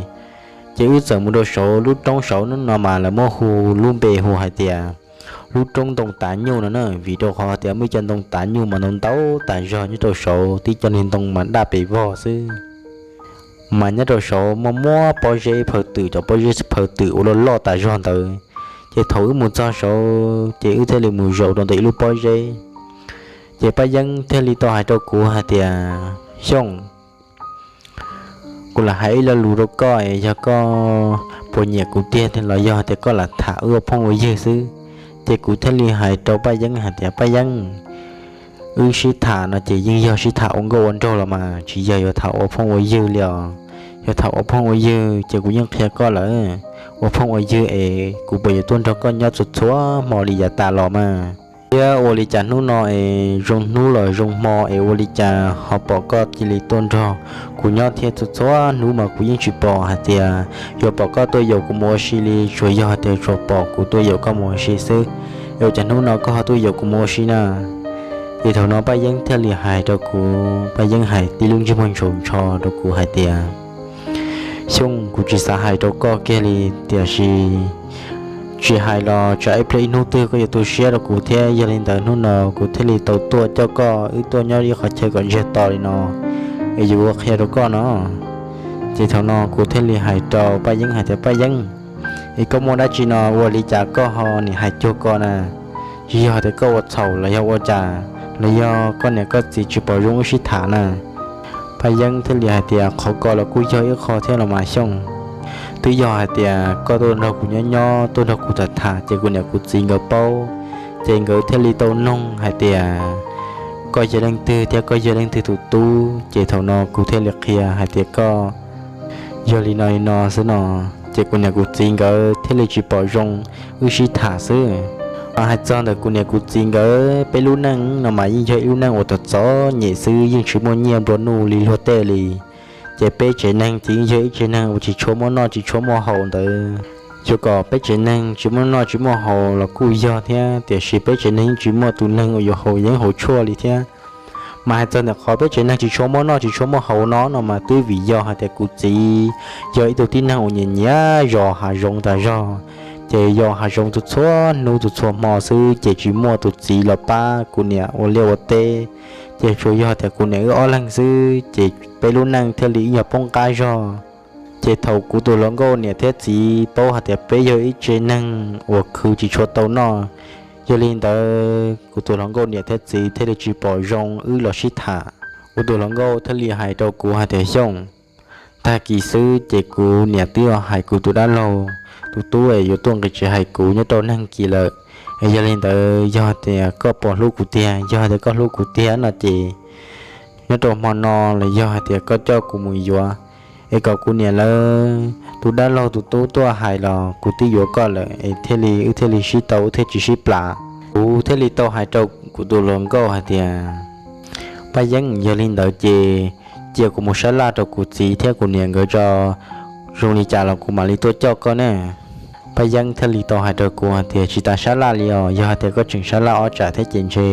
Ces wb txawm mus rau saud, lub roob saud no mas lawv muab hu lub npe hu hais tias lub roob ntoo tav nyuj no na, vim rau qhov tias muaj ib co ntoo tav nyuj mas ntau ntau tas zog nyob rau saud, tib co niag ntoo mas daj pes vog xwb. Mas nyob rau saud muaj muab pob zeb phaw twm, cov pob zeb phaw twm ua loj loj tas zog ntawd. Ces thaum wb mus txog saud ces wb thiaj li mus zaum rau ntawm ib lub pob zeb. Ces Paj Yeeb thiaj li tau hais rau kuv hais tias, Xyooj, kuv lam hais ib lo lus rau koj, yog koj puas nyiam kuv tiag los yog tias koj lam tham wb ua phooj ua ywg xwb. Ces kuv thiaj li hais rau Paj Yeeb hais tias, Paj Yeeb, wb sib tham no ces yeej yog sib tham ua nkauj ua nraug los mas, tsis yog yuav tham ua phooj ua ywg li os. Yog tham ua phooj ua ywg ces kuv yeej qhia koj lawm, ua phooj ua ywg es kuv puas yuav tuaj nrog koj nyob txhua txhua hmo li yav tas los mas. Thiab ua li cas hnub no es zoo hnub los zoo hmo es ua li cas ho pom koj cia li tuaj nrog kuv nyob thiab? Txhua txhua hnub mas kuv yeej tsis pom hais tias yuav pom koj tuaj yaum kuv mus ua si li, tsuas yog tias tsuas pom kuv tuaj yaum koj mus ua si xwb. Es ua cas hnub no koj ho tuaj yaum kuv mus ua si na? Ces thaum no Paj Yeeb thiaj li hais rau kuv, Paj Yeeb hais tib lub ntsej muag ntsaus ntsho rau kuv hais tias, Xyooj, kuv tsis xav hais rau koj kiag li, tiam sis tsis hais los tsam ib pliag ib hnub twg koj yuav tu siab rau kuv thiab. Yog li ntawd hnub no kuv thiaj li tau tuaj coj koj wb tuaj nyob ib qhov chaw kom ntsiag to li no, es yuav ua qhia rau koj no. Ces thaum no kuv thiaj li hais rau Paj Yeeb hais tias, Paj Yeeb, es koj muaj dab tsi no ua li cas koj ho nim hais cuag ko na? Tsis yog tias koj ua txhaum los yog ua cas, los yog koj niam koj txiv tsis pom zoo wb sib tham na? Paj Yeeb thiaj li hais tias, Qhov ko los kuj yog ib qho thiab los mas Xyooj. Twb yog hais tias koj tuaj nrog kuv nyob nyob, tuaj nrog kuv tham tham ces kuv niam kuv txiv nkawd paub, ces nkawd thiaj li tau noog hais tias koj yog leej twg thiab koj yog leej twg tus tub. Ces thaum no kuv thiaj li qhia hais tias koj yog li no li no xwb no, ces kuv niam kuv txiv nkawd thiaj li tsis pom zoo wb sib tham xwb. Mas hais txog ntawm kuv niam kuv txiv nkawd, peb lub neej no mas yeej yog ib lub neej uas txom txom nyem xwb, yeej tsis muaj nyiaj nplua nuj li luag tej li. Ces peb tsev neeg ces yeej yog ib tsev neeg uas tsis tshua muaj noj tsis tshua muaj haus ntawd. Yuav kom peb tsev neeg tsis muaj noj tsis muaj haus los kuj yog thiab, tiam sis peb tsev neeg yeej tsis muaj tus neeg uas yuav haus yeeb haus tshuaj li thiab. Mas hais txog ntawm qhov peb tsev neeg tsis tshua muaj noj tsis tshua muaj haus no no mas twb vim yog hais tias kuv txiv yog ib tug tib neeg uas nyiam nyiam zos hav zoov tas zog. Ces yos hav zoov txhua txhua hnub txhua txhua hmo xwb ces tsis muaj tus txiv los pab kuv niam ua liaj ua teb. Ces tsuas yog tias kuv niam wb ob leeg xwb ces peb lub neej thiaj li ib nyuag poob qab zog. Ces thaum kuv tus hluas nkauj niam thiab txiv paub hais tias peb yog ib tsev neeg uas khwv tsis tshua tau noj, yog li ntawd kuv tus hluas nkauj niam thiab txiv thiaj li tsis pom zoo wb los sib tham. Kuv tus hluas nkauj thiaj li hais rau kuv hais tias, Xyooj, tag kis xwb ces kuv niam twb hais kuv tus dab laug tus tub es yuav tuaj nqis tsev hais kuv nyob rau neeg kis lawm. Es yog li ntawd yog tias koj puas hlub kuv tiag, yog tias koj hlub kuv tiag no ces nyob rau hmo no los yog hais tias koj coj kuv mus yuav, es kom kuv niam lawv tus dab laug tus tub tuaj hais los kuv twb yuav koj lawm es thiaj li wb thiaj li sib tau wb thiaj tsis sib plam. Kuv thiaj li tau hais rau kuv tus hluas nkauj hais tias, Paj Yeeb, yog li ntawd ces cia kuv mus sab laj rau kuv txiv thiab kuv niam nkawd tso, zoo li cas los kuv mam li tuaj coj koj ne. Paj Yeeb thiaj li tau hais rau kuv hais tias, Tsis tas sab laj li os, yog hais tias koj tseem sab laj ob tsam thiab ces ntshe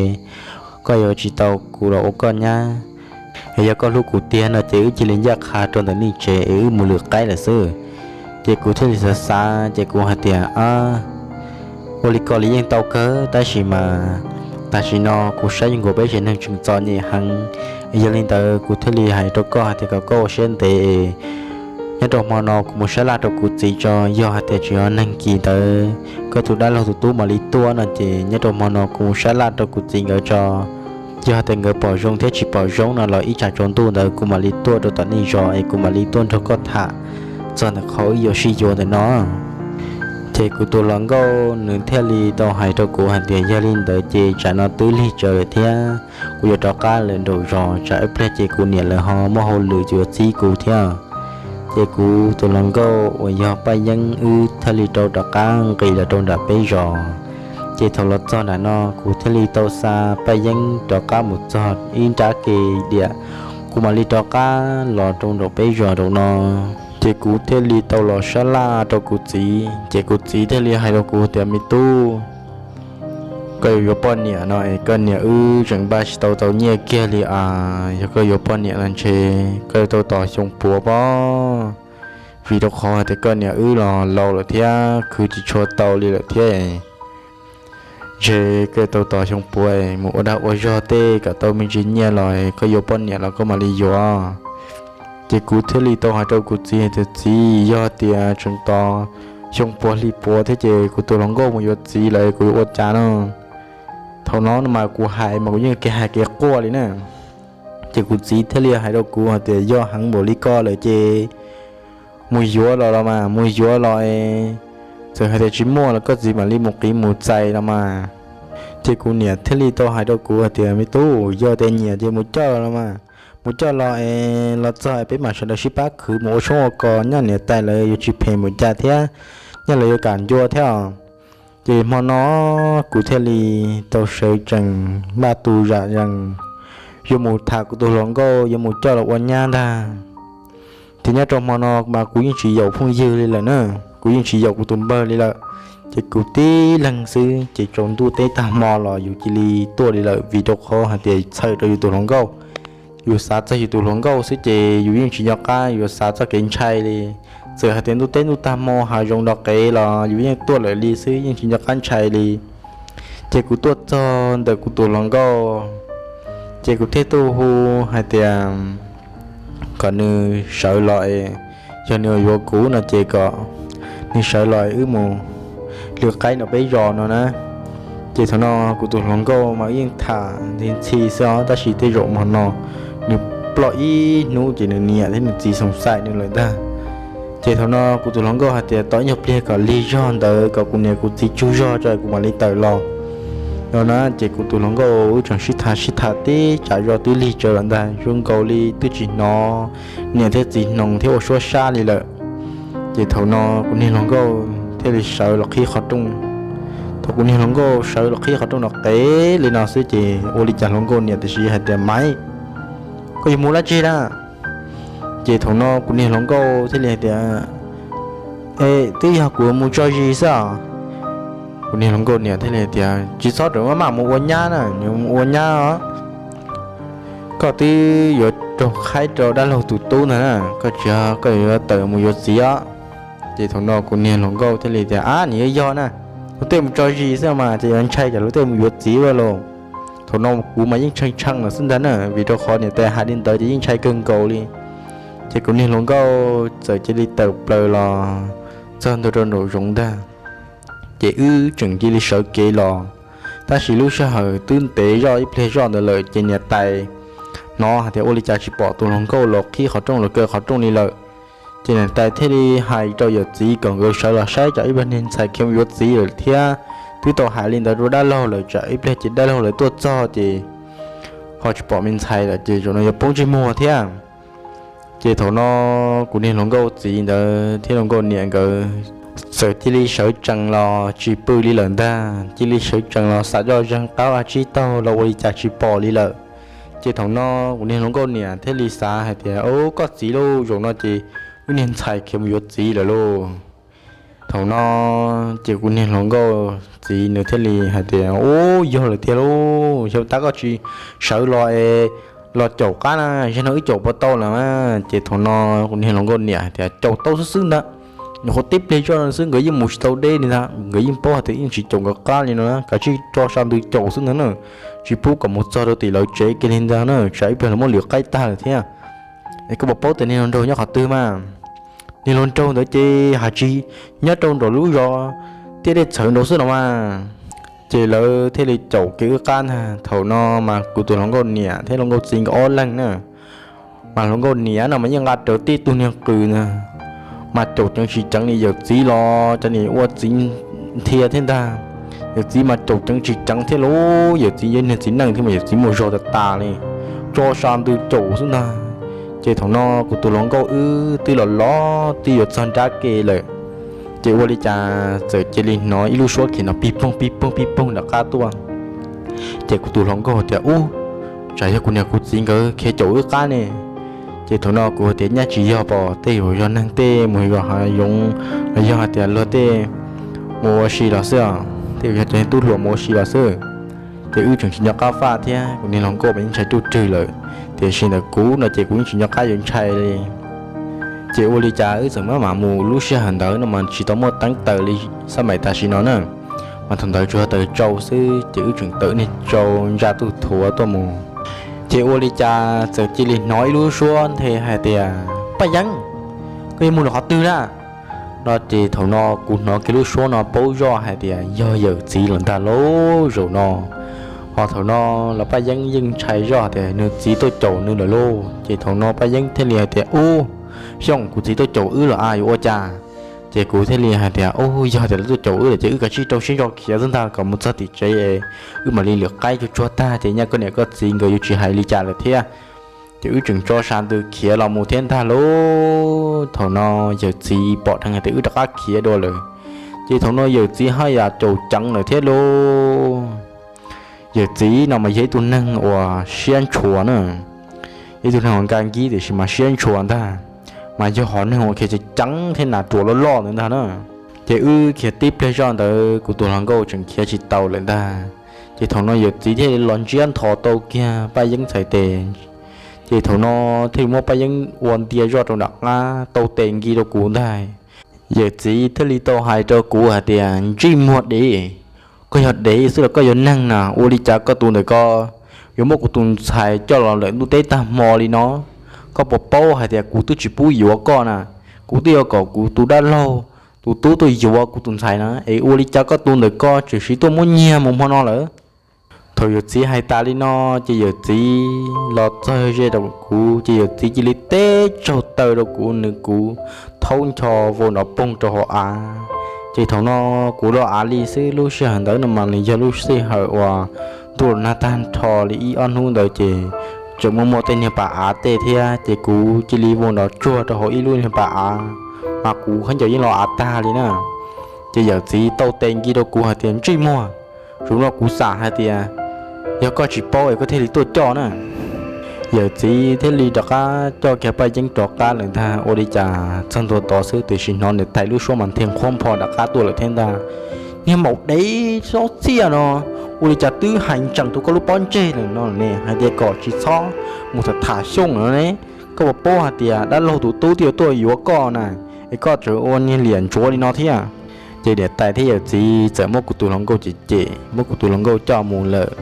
koj yuav tsis tau kuv los ua koj nyab. Yog koj hlub kuv tiag no ces wb cia li ncaj qha rau ntawm nej tsev es wb mus lwm qaib lawm xwb. Ces kuv thiaj li xav xav ces kuv hais tias, ua li ko li yeej tau kawg, tab sis mas tam sim no kuv saib zoo nkaus peb tsev neeg tseem txom nyem heev. Yog li ntawd kuv thiaj li hais rau koj hais tias kom koj ua siab ntev, nyob rau hmo no kuv mus sab laj rau kuv txiv tso, yog hais tias tseem yog nag kis ntawd koj tus dab laug tus tub mam li tuaj no ces nyob rau hmo no kuv mus sab laj rau kuv txiv nkawd tso. Yog hais tias nkawd pom zoo thiab tsis pom zoo no los ib tsam tsaus ntuj ntawd kuv mam li tuaj rau tom nej zos es kuv mam li tuaj nrog koj tham txog ntawm qhov wb yuav sib yuav ntawm no. Ces kuv tus hluas nkauj nws thiaj li tau hais rau kuv hais tias, yog li ntawd ces tsam no twb lig tsawv lawm thiab, kuv yuav rov qab lawm nraum zos, tsam ib pliag ces kuv niam lawv ho muaj hauj lwm yuav txib kuv thiab. Ces kuv tus hluas nkauj uas yog Paj Yeeb wb thiaj li rau rov qab nqis los rau nram peb zos. Ces thaum los txog nram no kuv thiaj li tau xa Paj Yeeb rov qab mus txog ib nrab ke diam, kuv mam li rov qab los rau nraum peb zos rau no. Ces kuv thiaj li tau los sab laj rau kuv txiv, ces kuv txiv thiaj li hais rau kuv tias, me tub, koj yuav yuav poj niam no es koj niam wb tseem npaj tsis tau tau nyiaj kiag li as. Yog koj yuav poj niam no ntshe koj yuav tau tos xyoo puav pob, vim rau qhov hais tias koj niam wb los laus lawm thiab khwv tsis tshua tau li lawm thiab. Ntshe koj yuav tau tos xyoo puav mus ua dag ua zog tej kom tau me ntsis nyiaj los koj yuav poj niam los koj mam li yuav. Ces kuv thiaj li tau hais rau kuv txiv tias, txiv, yog tias tseem tos xyoo puav hli puav thiab ces kuv tus hluas nkauj mus yuav txiv lawm kuv yuav ua cas no? Thaum no no mas kuv hais mas kuv yeej kev hais kev quaj li na. Ces kuv txiv thiaj li hais rau kuv hais tias, yog heev npaum li ko lawm ces mus yuav los los mas, mus yuav los es txawm hais tias tsis muaj los koj txiv mam li mus qiv mus txais los mas. Ces kuv niam thiaj li tau hais rau kuv hais tias, me tub, yog tias nyiam ces mus coj los mas, mus coj los es los txog es peb mam sawv daws sib pab khwv mus ua tshoob ua kos, nyob niam tais lawv yuav tsis phem mus cas thiab, nyob lawv yuav kam ncua thiab os. Ces hmo no kuv thiaj li tau sawv tsees npaj tu zam zees yuav mus tham kuv tus hluas nkauj yuav mus coj los ua nyab ntag. Ces nyob rau hmo no mas kuv yeej tsis yaum phooj ywg li lawm na, kuv yeej tsis yaum kuv tus npawg li lawm. Ces kuv tib leeg xwb ces tsaus ntuj teb tag hmo los yus cia li tuaj li lawm vim rau qhov hais tias txhawm rau yus tus hluas nkauj. Yus xav txog yus tus hluas nkauj xwb ces yus yeej tsis nco qab yuav xav txoj kev ntshai li. Txawm hais tias ntuj teb ntuj tag hmo hav zoov nto qev los yus yeej tuaj lawm li xwb, yeej tsis nco qab ntshai li. Ces kuv tuaj txog ntawm kuv tus hluas nkauj, ces kuv thiaj tuaj hu hais tias kom nws sawv los es, yog nws yuav kuv no ces kom nws sawv los wb mus lwm qaib nram peb zos no na. Ces thaum no kuv tus hluas nkauj mas wb yeej tham ntxhi ntxhi xwb os, tab sis tej zaum hmo no nws ploj ib hnub ces nws niam thiab nws txiv xoom xaim nws lawm ntag. Ces thaum no kuv tus hluas nkauj hais tias tos ib nyuag pliag kom lig zog ntawd kom kuv niam kuv txiv tsug zog tso kuv mam li tawm los. No na ces kuv tus hluas nkauj wb tseem sib tham sib tham teb tsam zos twb lig tsawv lawm ntag, zoo nkaus li twb tsis hnov niam thiab txiv hnoos thiab ua suab sab li lawm. Ces thaum no kuv niag hluas nkauj thiaj li sawv los qhib qhov rooj. Thaum kuv niag hluas nkauj sawv los qhib qhov rooj no qev li no xwb ces ua li cas hluas nkauj niam tiam sis hais tias, Maiv, koj yuav mus dab tsi na? Ces thaum no kuv niag hluas nkauj thiaj li hais tias, E, twb yog kuv mus tso zis xwb os. Kuv niag hluas nkauj niam thiaj li hais tias, Tsis txhob rawm maj mam mus ua nyab na, mus ua nyab os. Koj twb yuav raug qhaib rau dab laug tus tub ntag na, koj tsis, koj yuav tawm mus yuav txiv os. Ces thaum no kuv niag hluas nkauj thiaj li tias, Ab, nws yuav yog na, luag tej mus tso zis xwb mas ces yuav ntshai cas luag tej mus yuav txiv ua lauj. Thaum no kuv mas yeej tshee tshee lawm xwb ntag na, vim rau qhov niam tais hais li ntawd ces yeej ntshai kawg nkaus li. Ces kuv niag hluas nkauj txawm cia li tawm plaws los txog ntua rau nraum zoov ntag. Ces wb tseem cia li sawv kev los, tab sis lub sij hawm twb ntev zoj ib pliag zoj ntawd lawm ces niam tais hnov hais tias ua li cas tsis pom tus hluas nkauj los qhib qhov rooj los kaw qhov rooj li lawm. Ces niam tais thiaj li hais rau yawm txiv kom nkawd sawv los saib tsam ib pliag niag ntxhais khiav mus yuav txiv lawm thiab, twb tau hais li ntawd rau dab laug lawm tsam ib pliag ces dab laug lawv tuaj txog ces ho tsis pom me ntxhais lawm ces zaum no yuav poob ntsej muag thiab. Ces thaum no kuv niag hluas nkauj txiv ntawd thiab hluas nkauj niam nkawd txawm cia li sawv tsees los tsis pw li lawm ntag, cia li sawv tsees los xav zoj zeeg qab ua tsib taug los ua li cas tsis pom li lawm. Ces thaum no kuv niag hluas nkauj niam thiaj li xav hais tias, Ub, koj txiv lauj, zaum no ces wb niag ntxhais khiav mus yuav txiv lawm lauj. Thaum no ces kuv niag hluas nkauj txiv nws thiaj li hais tias, Ub, yog lawm tiag lauj, yog tab koj tsis sawv los es los caum qab na, zaum no wb caum puas tau lawm na? Ces thaum no kuv niag hluas nkauj niam hais tias caum tau xwb xwb ntag. Nyuam qhuav tib pliag zoj no xwb nkawd yeej mus tsis tau deb li ntag, nkawd yeej paub hais tias yeej tsis caum nkawd qab li no na, kav tsij tso sa ntws caum xwb ntag na, tsis pub kom mus txog rau tim lawv tsev kiag li ntag na, tsam ib pliag lawv muab lwm qaib tag lawm thiab. Es koj puas paub tias niag hluas nraug nyob qhov twg mas? Niag hluas nraug ntawd ces hais tsis nyob rau nraum lub zos tiaj dej txhawv nraud xwb no mas. Ces lawv thiaj li caum kiag wb qab ntag. Thaum no mas kuv tus hluas nkauj niam thiab hluas nkauj txiv nkawd ob leeg na, mas hluas nkauj niam no mas yeej nqa rawv tib tug niag qws na, mas caum ceev tsis ceev li. Yawm txiv los cov niag ua txiv nthia thiab ntag, yawm txiv mas caum ceev tsis ceev thiab lauj. Yawm txiv yog niag txiv neej thiab mas yawm txiv muaj zog tas tas li, tso sa ntws caum xwb ntag. Ces thaum no kuv tus hluas nkauj wb twb los los twb yuav txog nrab ke lawm, ces ua li cas txawm cia li hnov ib lub suab khiav no pig poog pig poog pig poog nram qab tuaj. Ces kuv tus hluas nkauj tias, Ub, tsam yog kuv niam kuv txiv nkawd khiav caum wb qab ne. Ces thaum no kuv hais tias, Nyaj tsis yog pom tej zaum yog neeg tej mus yos hav zoov los yog hais tias luag tej mus ua si los xwb os, tej zaum yog cov tub hluas mus ua si los xwb. Ces wb tseem tsis nco qab faj thiab, kuv niag hluas nkauj mas yeej ntshai ruj rwg lawm, tiam sis ntawm kuv no ces kuv yeej tsis nco qab yuav ntshai li. Ces ua li cas wb txawm maj mam mus lub sij hawm ntawd no mas tsis tau muaj teeb taws li xab maim tam sim no na, mas thaum ntawd tsuas yog taws tsau xwb, ces wb tseem tawm niag tsau ntsa tuj thuav tuaj mus. Ces ua li cas txawm cia li hnov ib lub suab nthe hais tias, Paj Yeeb, koj yuav mus rau qhov twg na? No ces thaum no kuv hnov kiag lub suab no paub zoj hais tias yog yawm txiv lawm ntag lauj zaum no. Ho thaum no los Paj Yeeb yeej ntshai zoj tias nws txiv tuaj caum nws lawm lauj. Ces thaum no Paj Yeeb thiaj li hais tias, Ub, Xyooj, kuv txiv tuaj caum wb los a, yuav ua cas? Ces kuv thiaj li hais tias, Ub, yog tias lawv tuaj caum wb lawm ces wb kav tsij rau siab ntso khiav xwb ntag, kom mus txog tim tsev wb mam li lwm qaib tsuag tsuag tag ces nyaj koj niam koj txiv nkawd yuav tsis hais li cas lawm thiab. Ces wb tseem tso sa ntws khiav los mus thiab ntag lauj. Thaum no yawm txiv pom dheev hais tias wb rov qab khiav dua lawm, ces thaum no yawm txiv haj yam caum ceev lawm thiab lauj. Yawm txiv no mas yog ib tug neeg uas siab ntshua na, yog ib tug neeg uas nkag nkib tiam sis mas siab ntshua ntag, mas yog hom neeg uas khiav ceev ceev thiab nas ruas loj loj ntawd ntag na. Ces wb khiav tib pliag zoj ntawd kuv tus hluas nkauj tseem khiav tsis tau lawm ntag. Ces thaum no yawm txiv thiaj li los ntsiab nthos tau kiag Paj Yeeb txhais tes. Ces thaum no thiaj li muab Paj Yeeb ua ntia zoj rau nram qab tau tes nkis rau kuv ntag. Yawm txiv thiaj li tau hais rau kuv hais tias, Ntsej muag dev, koj yog dev xwb los koj yog neeg na? Ua li cas koj tus ntawm ko yuav muab kuv tus ntxhais coj los lawm ntuj teb tag hmo li no? Koj puas paub hais tias kuv twb tsis pub yuav koj na, kuv twb yuav kom kuv tus dab laug tus tub tuaj yuav kuv tus ntxhais na, es ua li cas koj tus ntawm ko tseem siv tuaj muab nyiag mus hmo no lawm? Thaum yawm txiv hais tas li no, ces yawm txiv los txog ze rau kuv, ces yawm txiv cia li teb tsaug taw rau kuv, nws kuv thaub ncho vau nrov poog rau hauv av. Ces thaum no kuv los av li xwb, lub sij hawm ntawd no mas nws yog lub sij hawm uas ntuj los nag tag nrho li ib ob hnub ntawd, ces tseem muaj muaj tej niag pas av tej thiab, ces kuv cia li vau nrov tsuag rau hauv ib lub niag pas av, mas kuv khaub ncaws yeej los av tag li na. Ces yawm txiv tau tes nkis rau kuv hais tias, Ntsej muag, zaum no kuv xam hais tias yog koj tsis paub es koj thiaj li tuaj coj na. Yawm txiv thiaj li rov qab coj kiag Paj Yeeb rov qab lawm ntag. Ua li cas txog ntua tod xwb tiam sis hnov niam tais lub suab mas nthe nqhuab npho rov qab tuaj lawm thiab ntag. Niag maum dev xob txiaj no, ua li cas twb hais ntsees rau koj lub pob ntseg lawm no ne, hais tias kom tsis txhob mus tham tham Xyooj no ne. Koj puas paub hais tias dab laug tus tub twb yuav tuaj yuav koj na, es koj tseem ua niag liam ntsuav li no thiab. Ces niam tais thiab yawm txiv txawm muab kuv tus hluas nkauj cem cem, muab kuv tus hluas nkauj coj mus lawm.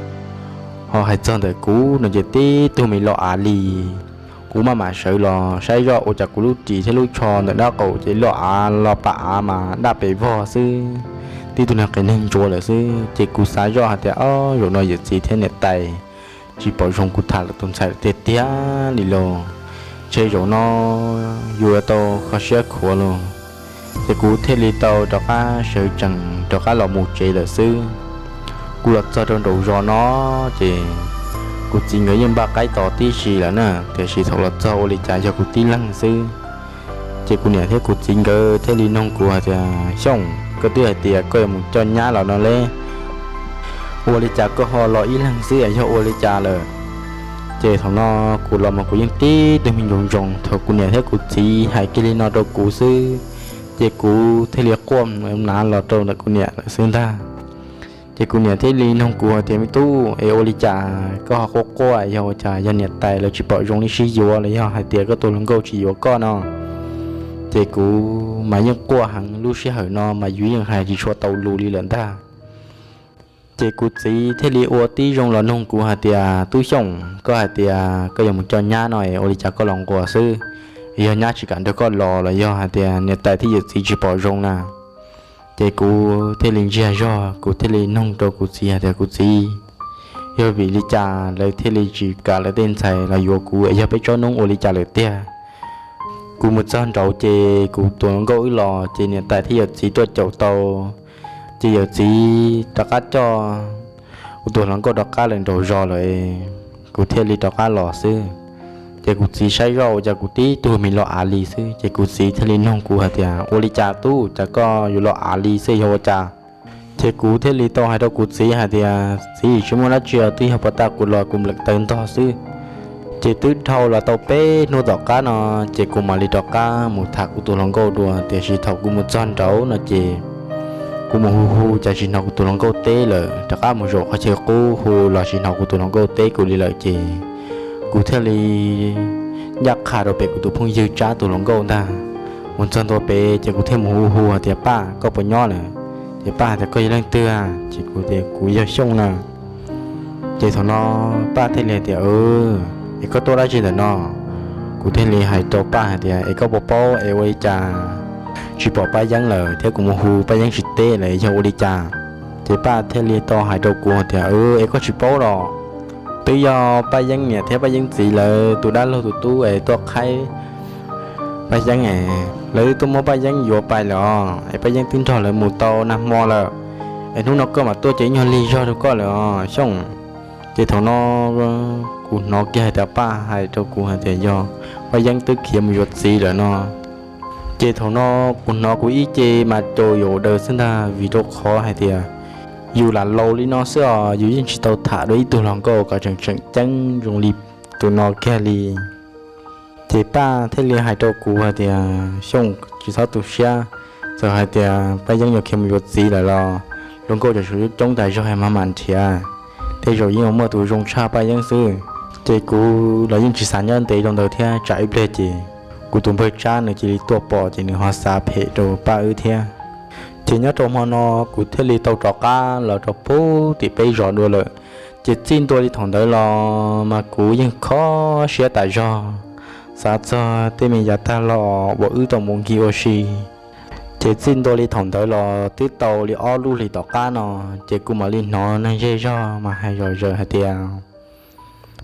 Ho hais txog ntawm kuv no ces tib tug me loj av li. Kuv maj mam sawv los saib zoj ua cas kuv lub ris thiab lub tsho ntawm dab qaum ces loj av los pas av mas daj pes vog xwb, tib tug niag qias neeg ntsuav lawm xwb. Ces kuv xav zoj hais tias, Ob, zaum no yawm txiv thiab niam tais tsis pom zoo kuv tham lawv tus ntxhais tiag tiag li lauj. Ntshe zaum no yus yuav tau kho siab khuav lauj. Ces kuv thiaj li tau rov qab sawv tsees rov qab los mus tsev lawm xwb. Kuv los txog rau nraum zos no, ces kuv txiv nkawd yeej npaj qaib tos tib si lawm na, tiam sis thaum los txog ua li cas yog kuv tib leeg xwb. Ces kuv niam thiab kuv txiv nkawd thiaj li nug kuv hais tias, Xyooj, koj twb hais tias koj yuav mus coj nyab los no leb, ua li cas koj ho los ib leeg xwb, yog ua li cas lawm? Ces thaum no kuv los mas kuv yeej tib tug me ntsoos ntsoos, thaum kuv niam thiab kuv txiv hais kiag li no rau kuv xwb, ces kuv thiaj li quaj nav los rau ntawm kuv niam lawm xwb ntag. Ces kuv niam thiaj li nug kuv hais tias, Me tub, es ua li cas koj ho quaj quaj, yog ua cas, yog niam tais lawv tsis pom zoo li sib yuav los yog hais tias koj tus hluas nkauj tsis yuav koj no? Ces kuv mas yeej quaj heev, lub sij hawm no mas yus yeej hais tsis tshua tau lus li lawm ntag. Ces kuv txiv thiaj li ua tib zoo los nug kuv hais tias, Tub Xyooj, koj hais tias koj yuav mus coj nyab no es ua li cas koj los nquas xwb? Yog nyab tsis kam nrog koj los los yog hais tias niam tais thiab yawm txiv tsis pom zoo na? Ces kuv thiaj li ntsiag zog, kuv thiaj li nug rau kuv txiv hais tias, Kuv txiv, yog vim li cas lawv thiaj li tsis kam lawv tej ntxhais los yuav kuv, es yog peb tsob noob ua li cas lawm tiag? Kuv mus txog nraud ces kuv tus hluas nkauj wb los ces niam tais thiab yawm txiv tuaj caum tau, ces yawm txiv rov qab coj kuv tus hluas nkauj rov qab lawm nraum zos lawm, kuv thiaj li rov qab los xwb. Ces kuv txiv saib zoj ua cas kuv tib tug me los av li xwb, ces kuv txiv thiaj li nug kuv hais tias, Ua li cas tub, cas koj yuav los av li xwb, yog ua cas? Ces kuv thiaj li tau hais rau kuv txiv hais tias, Txiv, tsis muaj dab tsi os, twb yog puag ta kuv los kuv npleem taw ntog xwb. Ces twb dhau los tau peb hnub tom qab no, ces kuv mam li rov qab mus tham kuv tus hluas nkauj dua, tiam sis thaum kuv mus txog nraud no ces kuv mus hu hu cas tsis hnov kuv tus hluas nkauj teb lawm, rov qab mus zaum qhov chaw qub hu los tsis hnov kuv tus hluas nkauj teb kuv li lawm, ces kuv thiaj li ncaj qha rau pem kuv tus phooj ywg Tsab tus hluas nkauj ntag. Mus txog ntua pem ces kuv thiaj mus hu hu hais tias, Paj, koj puas nyob lawm? Ces Paj hais tias, Koj yog leej twg? Ces kuv tias, Kuv yog Xyooj na. Ces thaum no Paj thiaj li hais tias, Es koj tuaj dab tsi ntawm no? Kuv thiaj li hais rau Paj hais tias, Es koj puas paub es ua li cas tsis pom Paj Yeeb lawm thiab kuv mus hu Paj Yeeb tsis teb lawm, yog ua li cas? Ces Paj thiaj li tau hais rau kuv hais tias, Es koj tsis paub los, twb yog Paj Yeeb niam thiab Paj Yeeb txiv lawv tus dab laug tus tub es tuaj qhaib Paj Yeeb es lawv twb tuaj muab Paj Yeeb yuav pais lawm os, es Paj Yeeb twb nrog lawv mus tau nag hmo lawm, es hnub no koj mam tuaj ces ib nyuag lig zog rau koj lawm os Xyooj. Ces thaum no kuv hnov kiag hais tias Paj hais rau kuv hais tias yog Paj Yeeb twb khiav mus yuav txiv lawm no. Ces thaum no kuv hnov kuv ib ce mas caum yuav daws xwb ntag, vim rau qhov hais tias yus lam laus li no xwb os, yus yeej tsis tau tham dua ib tug hluas nkauj kom tseem tseem ceeb zoo li tus no kiag li. Ces Paj thiaj li hais rau kuv hais tias, Xyooj, tsis txhob tu siab, txawm hais tias Paj Yeeb yuav khiav mus yuav txiv lawm los hluas nkauj tseem tshuav coob tas zog, mam mam nrhiav, tej zaum yeej yuav muaj tus zoo tshaj Paj Yeeb xwb. Ces kuv los yeej tsis xav nyob ntev rau ntawd thiab, tsam ib pliag ces kuv tus npawg Tsab nws cia li tuaj pom ces nws ho xav phem rau Paj wb thiab. Ces nyob rau hmo no kuv thiaj li tau rov qab los rau pem tim peb zos dua lawm. Ces txij ntua li thaum ntawd los mas kuv yeej kho siab tas zog, xav txog tej me yav tag los uas wb tau mus nkig ua si. Ces txij ntua li thaum ntawd los twb tau li ob lub hlis tom qab no, ces kuv mam li hnov neeg zej zog mas hais zom zaws hais tias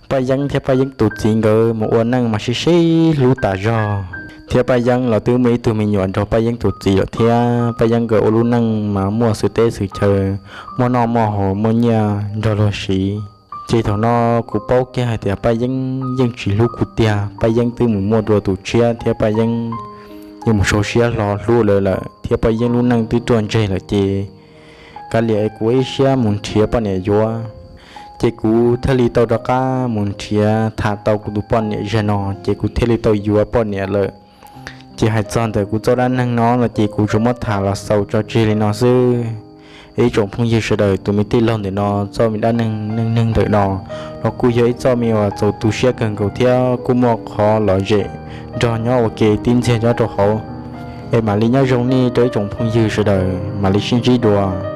Paj Yeeb thiab Paj Yeeb tus txiv nkawd mus ua neej mas sib sib hlub tas zog, thiab Paj Yeeb los twb muaj ib tug me nyuam nrog Paj Yeeb tus txiv lawm thiab. Paj Yeeb nkawd ua lub neej mas muaj xwm teb xwm chaw, muaj noj muaj haus, muaj nyiaj nrog luag siv. Ces thaum no kuv paub kiag hais tias Paj Yeeb yeej tsis hlub kuv tiag, Paj Yeeb twb mus muaj dua tus tshiab thiab Paj Yeeb yeej mus sau siab hlo hlub lawv lawm, thiab Paj Yeeb lub neej twb ruaj ntseg lawm ces kav liam es kuv ib siab mus nrhiav poj niam yuav. Ces kuv thiaj li tau rov qab mus nrhiav tham tau kuv tus poj niam zaum no, ces kuv thiaj li tau yuav poj niam lawm. Ces hais txog ntawm kuv txoj dab neeg no los ces kuv tsuas muab tham los xaus tso tseg li no xwb. Ib tsoom phooj ywg sawv daws, tus me tij laug ntawm no txoj me dab neeg neej neeg ntawm no los kuj yog ib txoj me uas txaus tu siab kawg nkaus thiab kuj muaj qhov lom zem nrog nyob ua ke tib ntxiag nyob rau hauv. Es mam li nyob zoo nej rau ib tsoom phooj ywg sawv daws, mam li sib ntsib dua.